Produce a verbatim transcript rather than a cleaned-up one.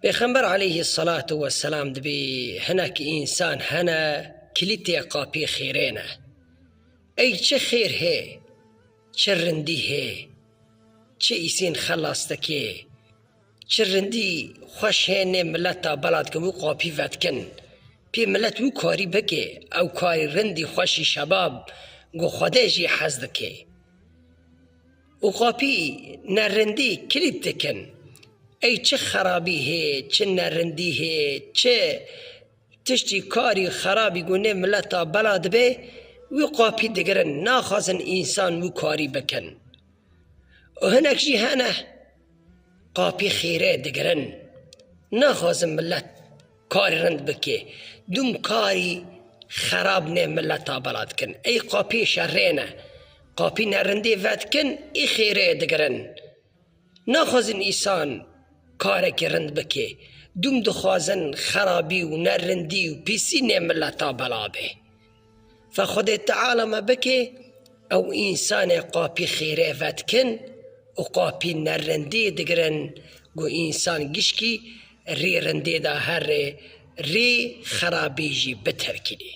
Pêxember aleyhî selatu weselam dibê hinek însan hene kilîtê qapî xêrê ne. Ey çi xêr hê, çi rindî hê, çi îsîn xelas dikê, çi rindî xweş hê nê mileta bela dikin wî qapî vedikin. Pê milet wî karî bikê, ew karî rindî xweşî şebab ku Xwedê jî hez dikê. Û qapî nerindî kilît dikin. Ey çi xerabî hê, çi nerindî hê, çi tiştî karî xerabî ku nê mileta bela dibe, wî qapî digirin, naxwazin însan wî karî bikin. Û hinek jî hene qapî xêrê digirin, naxwazin milet karî rind bike. Dûm karî xerab nê mileta bela dikin. Ey qapî şerê ne. Qapî nerindê vedikin, ê xêrê digirin. Naxwazin însan karekî rind bike. Dûm dixwazin xerabî û nerindî û pîsî nê mileta bela be. Fe Xwedê Teala me bike, ew însanê qapî xêrê vedikin û qapî nerindî digirin, ku însan gişkî rê rindê de here, rê xerabî jî biterkînê.